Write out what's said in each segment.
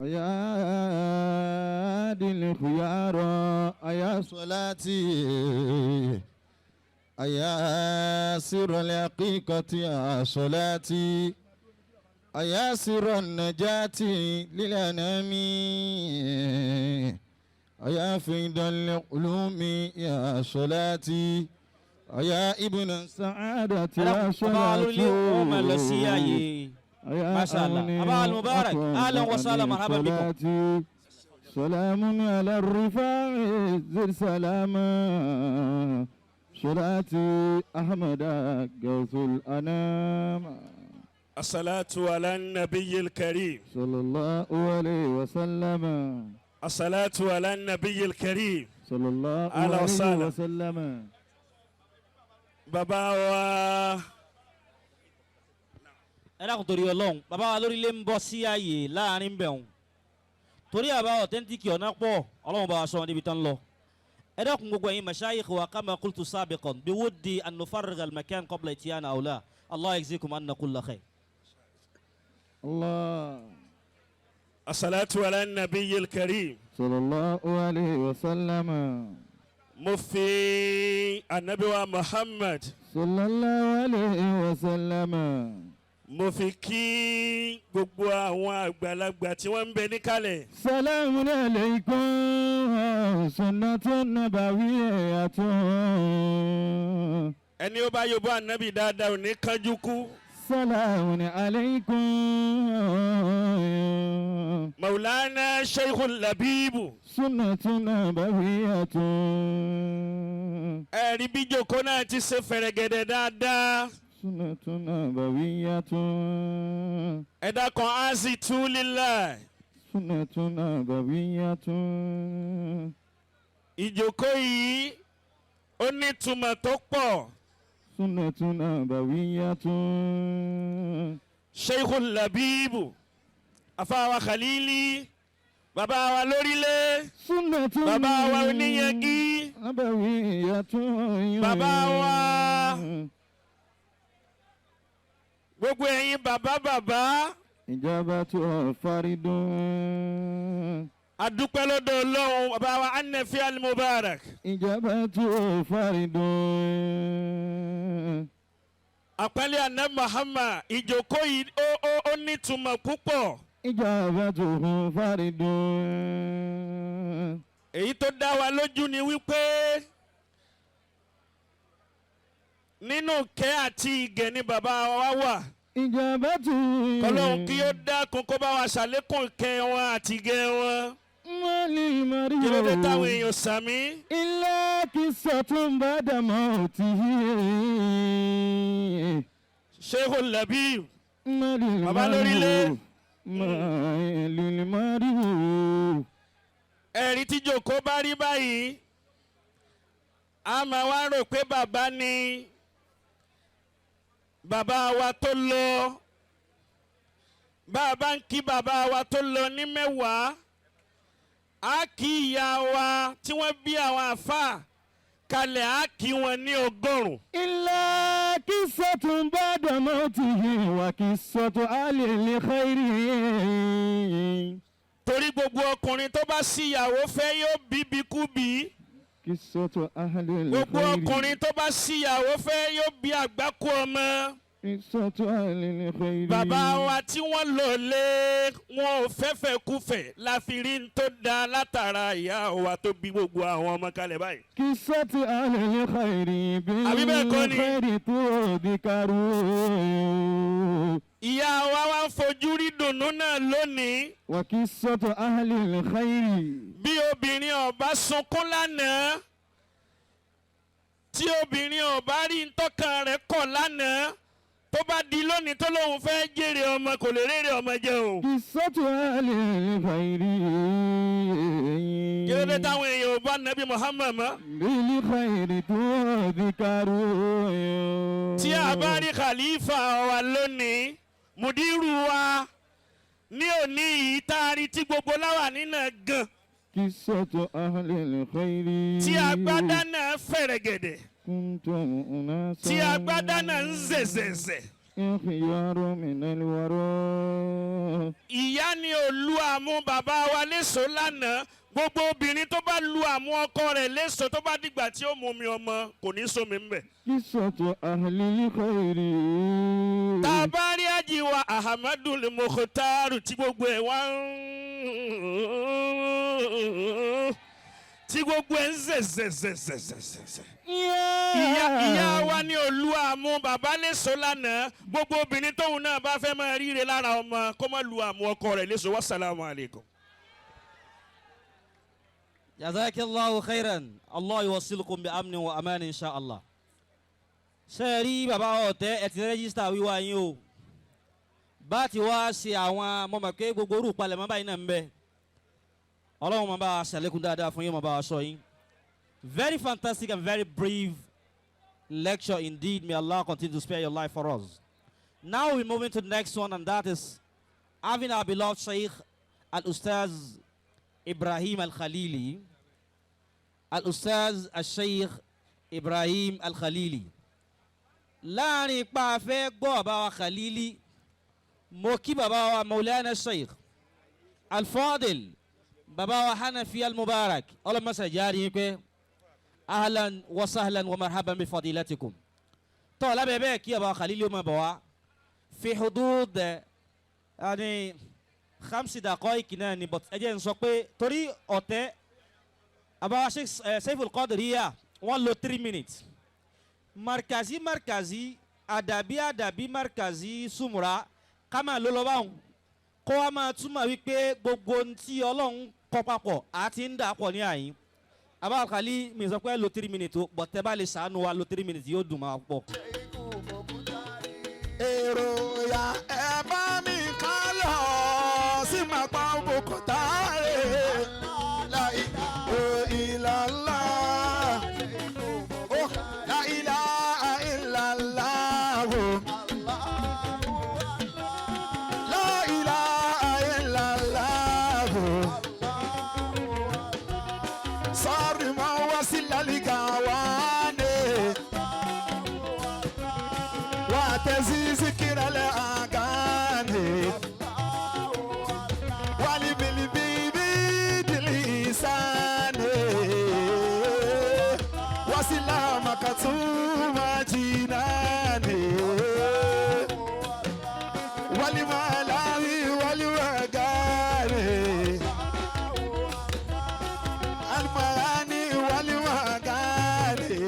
يا هادي الخيار يا صلاتي يا سر الحقيقة يا صلاتي يا سر النجاة للأنام يا فيض العلوم يا صلاتي يا ابن السعادة يا Bàbá wa lórílẹ̀ wọ́n máa lọ sí صلاتي ààyè. يا ما شاء الله. أوني أبا المبارك، أهلا وسهلا، مرحبا بكم. صلاتي. سلام على الرفاع زر سلاما صلاتي أحمد غوث الأنام. الصلاة على النبي الكريم. صلى الله عليه وسلم. الصلاة على النبي الكريم. صلى الله أهلا عليه وسهلا. وسلم. Bàbá wa. Ẹ dákun, torí Ọlọ́run, bàbá wa lórílẹ̀ ń bọ́ sí ààyè láàrin bẹ̀rùn torí àbá authentic ọ̀nà pọ̀. Ọlọ́run bá wa sọ wọn níbi tán lọ. Ẹ dákun, gbogbo ẹ̀yin mashayikh wa, kama qultu sabiqan bi wuddi an nufarriga al-makan qabla itiyana awla Allah yajzikum anna kulla khair. الله. الصلاة على النبي الكريم. صلى الله عليه وسلم. Mo fi anabi wa Muhammad صلى الله عليه وسلم. Mo fi kí gbogbo àwọn àgbàlagbà tí wọ́n ń bẹ níkàlẹ̀. سلام عليكم سنة نبوية. Ẹni ó bá yóò anabi dáadáa ò ní kánjú kú. سلام عليكم. Maulana Sheikh Labibu. سنة نبوية. Ẹ̀rí bí jòkó náà ti ṣe fẹ̀rẹ̀gẹ̀dẹ̀ dáadáa. سنة نبوية. Ẹ̀dá kan á sì tú lílà. سنة نبوية. Ìjòkó yìí ó nítumọ̀ tó pọ̀. سنة نبوية. Sheikh Labibu, afáwa Khalili, bàbá wa lórílẹ̀, سنة bàbá wa oníyangi, نبوية. Bàbá wa. Gbogbo ẹ̀yin bàbá bàbá. إجابة فرد. Adúpẹ́ lọ́dọ̀ Ọlọ́run, bàbá wa Anafi Al-Mubarak. إجابة فرد. Àpẹẹlẹ àná Muhammad, ìjòkó yìí ó nítumọ̀ púpọ̀. إجابته فرد. Èyí tó dá wa lójú ni wípé nínú kẹ́ àti ìgẹ̀ ni bàbá wa wà. إجابته. Kọlọ́hún kí ó dákun kó bá wa ṣàlékún ìkẹ́ wọn àti ìgẹ̀ wọn. ما Kí ló dé táwọn للمريض èèyàn sàmí? إلا قصة بعد موته. Sheikh Labib. ما Bàbá lórílẹ̀. للمريض ما للمريض. Ẹ̀rí tí jòkó bá rí báyìí, a máa wá rò pé bàbá ni bàbá wa tó lọ. Bàbá ń kí bàbá wa tó lọ ní 10, á kí ìyá wa tí wọ́n bí àwọn àfáà kalẹ̀, á kí wọn ní 100. إلا قصة بعد موته وقصة أهل الخير. Torí gbogbo ọkùnrin tó bá síyàwó fẹ́ yóò bíbí kú bí. قصة أهل Gbogbo الخير. ọkùnrin tó bá síyàwó fẹ́ yóò bí àgbákò ọmọ. قصة أهل الخير. Bàbá wa tí wọ́n lò lé wọn ò fẹ́fẹ́ kúfẹ̀ la fi rí n tó da látara ìyá wa tó bí gbogbo àwọn ọmọ kalẹ̀ báyìí. قصة أهل الخير. Àbí bẹ́ẹ̀ kọ́ ni? بالخير تذكر. Ìyá wa wá ń fojú rí dùnnú náà lónìí. وقصة أهل الخير. Bí obìnrin ọba sunkún lánàá, tí obìnrin ọba rí ntọ́kàn rẹ̀ kọ̀ lánàá, tó bá di lónìí tó lóun fẹ́ jèrè ọmọ, kò lè rèrè ọmọ jẹ o. قصة أهل الخير. Kí ló dé táwọn èèyàn ò bá Nàbí Muhammad mọ́? بالخير تذكر. Tí a bá rí khalifa wa lónìí, mudiru wa ní òní yìí, tá a rí tí gbogbo láwà nínà gan, قصة أهل الخير. tí agbádá náà fẹ̀rẹ̀gẹ̀dẹ̀, كنتم أناسا tí agbádá náà ń zẹ̀zẹ̀zẹ̀. خيار من الوراء. Ìyá ni ò lu àmú bàbá wa léṣo lánàá. Gbogbo obìnrin tó bá lu àmú ọkọ rẹ̀ léṣo, tó bá dìgbà tí ó mú mi ọmọ, kò ní sómi ń bẹ̀. قصة أهل الخير. Tá a bá rí àjìwà Ahamadu Mukhtaru tí gbogbo ẹ̀ wá ń tí gbogbo ẹ̀ ń zẹ̀zẹ̀zẹ̀zẹ̀zẹ̀. Ìyá wa ní olú àmú bàbá léṣo lánàá. Gbogbo obìnrin tóun náà bá fẹ́ máa ríre lára ọmọ, kó má lu àmú ọkọ rẹ̀ léṣo. Wassalamu alaikum. Jazakallahu khairan. Allah yuwassilukum bi amnin wa aman insha Allah. Ṣé ẹ rí bàbá ọ̀tẹ́ ẹ ti rẹ́gísítà wíwá yín o? Bá ti wá ṣe àwọn mọ̀mọ́ pé gbogbo orú palẹ̀mọ́ báyìí náà ń bẹ. Ọlọ́run máa bá a ṣàlékún dáadáa fún yín, máa bá a sọ yín. Very fantastic and very brief lecture indeed. May Allah continue to spare your life for us. Now we're moving to the next one, and that is having our beloved Shaykh Al-Ustaz Ibrahim Al-Khalili. Al-Ustaz Al-Shaykh Ibrahim Al-Khalili. Láàrin ipa afẹ́ gbọ́ bàbá wa Khalili, mo kí bàbá wa Maulana Shaykh Al-Fadil, bàbá wa Hanafi Al-Mubarak, ọlọ́mọṣẹ́ jáde yín pé ahlan wa sahlan wa marhaban bi fadilatikum. Tọ́ lábẹ́ bẹ́ẹ̀ kí bàbá wa Khalili ó máa bọ̀ wá fi hudud yani khamsi daqaik náà ni, but ẹ jẹ́ n sọ pé torí ọ̀tẹ́ àbáwá Sheikh Saiful Qadiriyya wọ́n lo 3 minutes. Markazi markazi àdàbí àdàbí markazi sumura ká máa ló lọ báwọn kó wa máa túmọ̀ wípé gbogbo ohun tí Ọlọ́run kọ papọ̀ àti ń dà pọ̀ ní àyín. Àbáwá Khali mi sọ pé lo 3 minutes o, but tẹ́ bá lè ṣàánú wa lo 3 minutes yóò dùn máa pọ̀. Èrò ya, ẹ bá mi ká lọ sí màpá bòkúta rẹ̀ láì ó ìlàlá ó láìlà ìlàlá ó láìlà ìlàlá ó sọ́ọ̀rì máa wá sí lálìkà wá ní. وتزي ذكر الأغاني ولبالبيبي لسان وسلام كتوم جناني ولمالاوي ولوغاني المغاني ولوغاني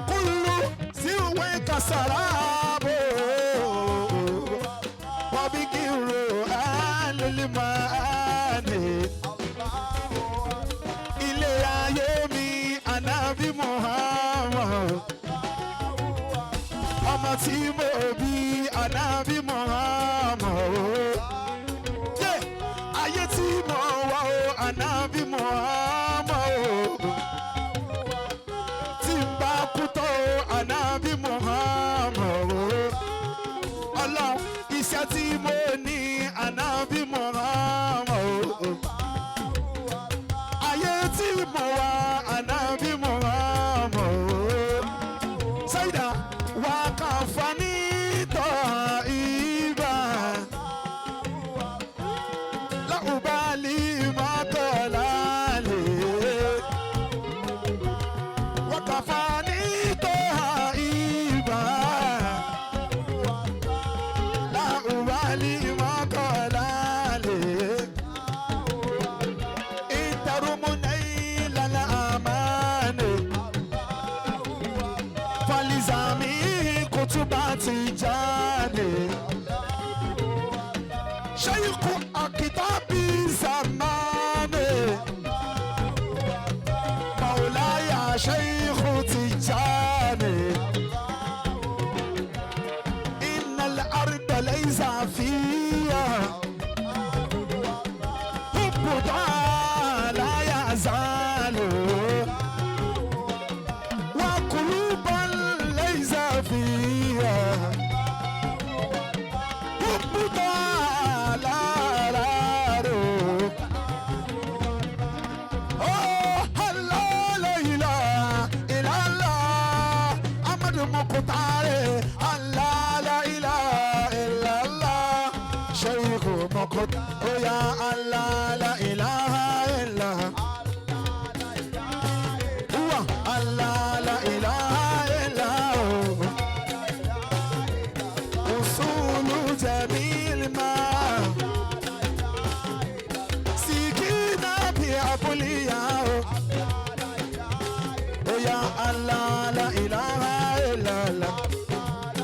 كل سويك سراب وبكر آل المعاني ilé ayé mi ànábì Muhammad, ọmọ tí mo bí ànábì Muhammad. Yeah, ayé tí mo wà o, ànábì Muhammad o, tí n bá kú tó ànábì Muhammad o. Ọlọ́run, iṣẹ́ tí mo ní ànábì Muhammad o. Ayé tí mo wà ànábì Muhammad o. Ṣáìdá wà kàǹfààní tọ́ ibà. Láùbálí mọ́kànlá lè. وكفاني طائبا لا أبالي ما قال لي إن ترم نيل الأمان فلزامي كتبات جاني شيخ أكتاب زماني مولاي شيخ تجاني إن الأرض ليس فيها حب لا يزال وقلوبا ليس فيها حب لا لا. Oya Allah la ilaha illa. Huwa Allah la ilaha illa. Usulu jamil ma. Sikina bi abuliya. Oya Allah.